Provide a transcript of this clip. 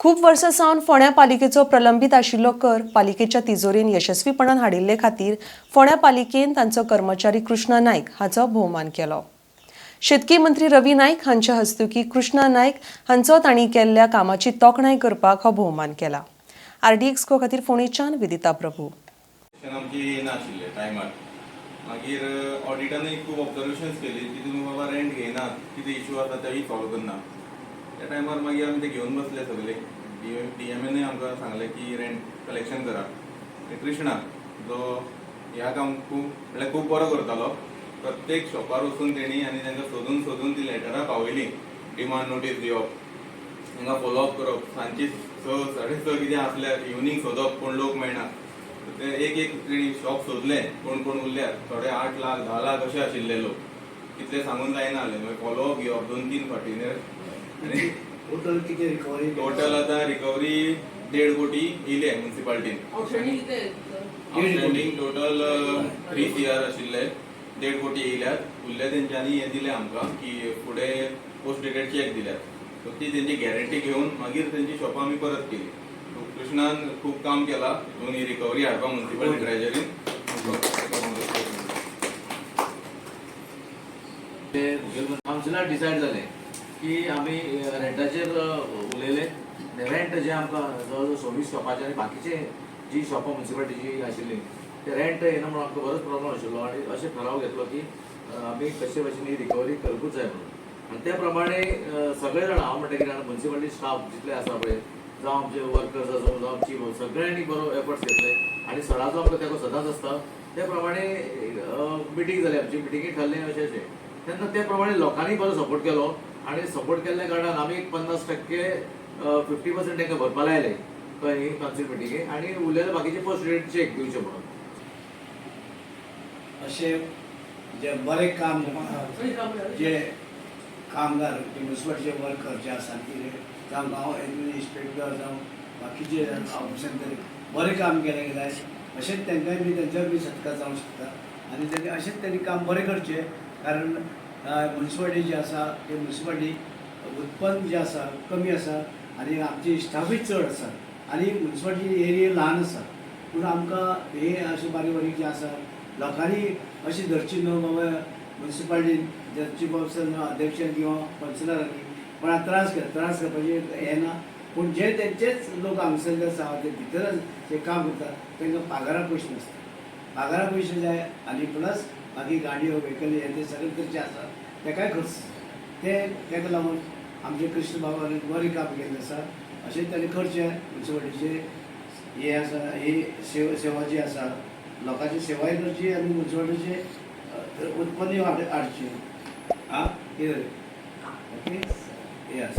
खूब वर्सां सावन फोंड्या पालिकेचो प्रलंबीत आशिल्लो कर पालिकेच्या तिजोरेन यशस्वीपणान हाडिल्ले खातीर फोंड्या पालिकेन तांचो कर्मचारी कृष्णा नायक हाचो भोवमान केलो. शेतकी मंत्री रवी नायक हांच्या हस्तुकी कृष्णा नायक हांचो तांणी केल्ल्या कामाची तोखणाय करपाक हो भोवमान केला. आरडीएक्स गो खातीर फोंडेच्यान विदिता प्रभू. आमची येनाशिल्ले टायमार. मागीर ऑडिटानूय खूब ऑब्जर्वेशन्स केली की तुमी बाबा रेंट घेयनात, कितें इशू आसा तेय सॉल्व करना. त्या टायमार मागीर आमी ते घेवन बसले सगळे. डी एम एनूय आमकां सांगलें की रेंट कलेक्शन करा. आनी कृष्णा जो ह्या काम खूब, म्हणल्यार खूब बरो करतालो. प्रत्येक शॉपार वचून तेणी आनी तांकां सोदून सोदून ती लेटरां पावयलीं. डिमांड नोटीस दिवप, तांकां फॉलोअप करप, सांजची 6, 6:30 कितें आसल्यार इवनींग सोदप, कोण लोक मेळना. ते एक एक तेणी शॉप सोदले, कोण कोण उरल्यात. थोडे 8 लाख, 10 लाख अशे आशिल्ले लोक, कितले सांगून जायना जालें. मागीर फॉलोअप घेवप दोन तीन फावटी आनी टोटल किती रिकव्हरी? टोटल आतां रिकव्हरी 1.5 कोटी येयले मुन्सिपाल्टीन. आउटस्टँडींग टोटल 3 CR आशिल्ले, 1.5 कोटी येयल्यात. उरले तेंच्यांनी हें दिलें आमकां की फुडें पोस्ट डेटेड चॅक दिल्यात. सो ती तेंची गॅरंटी घेवन मागीर तेंची शॉपां आमी परत केली. सो कृष्णान खूब काम केलां हितून ही रिकव्हरी हाडपाक मुन्सिपाल्टी ट्रेजरीन. ते कावन्सिलाक डिसायड जालें की आमी रेंटाचेर उलयले. रेंट जे आमकां जवळ जवळ 26 शॉपाचे आनी बाकीचे जी शॉपां मुन्सिपालिटीची आशिल्ली ते रेंट येना म्हणून आमकां बरोच प्रॉब्लम आशिल्लो आनी अशें ठराव घेतलो की आमी कशे भशेन ही रिकवरी करूंकूच जाय म्हणून. आनी त्या प्रमाणे सगळे जाणां, हांव म्हणटा कितें, मुन्सिपालिटी स्टाफ जितले आसा पळय, जावं आमचे वर्कर्स आसूं, जावं आमची, सगळ्यांनी बरो एफर्ट्स घेतले आनी सराचो आमकां तेंको सदांच आसता. त्या प्रमाणे मिटींग जाली आमची. मिटिंगेक ठरलें अशें अशें. तेन्ना त्या प्रमाणे लोकांनी बरो सपोर्ट केलो आनी सपोर्ट केल्ल्या कारणान आमी एक 50%, 50% तांकां भरपा लायले, कळ्ळें न्ही, कावन्सील मिटिंगेक आनी उरलेले बाकीचे पोस्ट डेटेड चॅक दिवचे म्हणून. अशें जे बरें काम, जे कामगार, म्युनिसिपालिटीचे वर्कर जे आसा कितें, जावं गांव इन्स्पेक्टर, जावं बाकीचे ऑफिसान तरी बरें काम केलें जाय, अशेंच तांकांय बी तेंचोय बी सत्कार जावंक शकता. आनी तेणी अशेंच तेणी काम बरें करचें, कारण म्युनिसिपालिटी जी आसा ती म्युनिसिपालिटी उत्पन्न जें आसा कमी आसा आनी आमची स्टाफूय चड आसा आनी म्युनिसिपालिटी एरिया ल्हान आसा. पूण आमकां हे अशें बारीक बारीक जे आसा, लोकांनी अशी धरची न्हू बाबा म्युनिसिपालिटीन धरची बाबा अध्यक्षान किंवा कावन्सिलरांनी कोणाक त्रास केला, त्रास करपाचें हें ना. पूण जे तेंचेच लोक हांगसर जे आसा ते भितर जे काम करता तांकां पागारा पयशे नासता. पागारा पयशे जाय आनी प्लस बाकी गाडयो, व्हेकल हे ते सगळे तरेचे आसा, तेकाय खर्च. ते ताका लागून आमचे कृष्ण बाबान बरें काम केल्लें आसा. अशें ताणें करचें. म्युनिसिपालिटीचे हे आसा, ही सेवा जी आसा, लोकांची सेवाय करची आनी म्युनिसिपालिटीचे उत्पन्न हाडचें. आं, कितें? ओके, येस.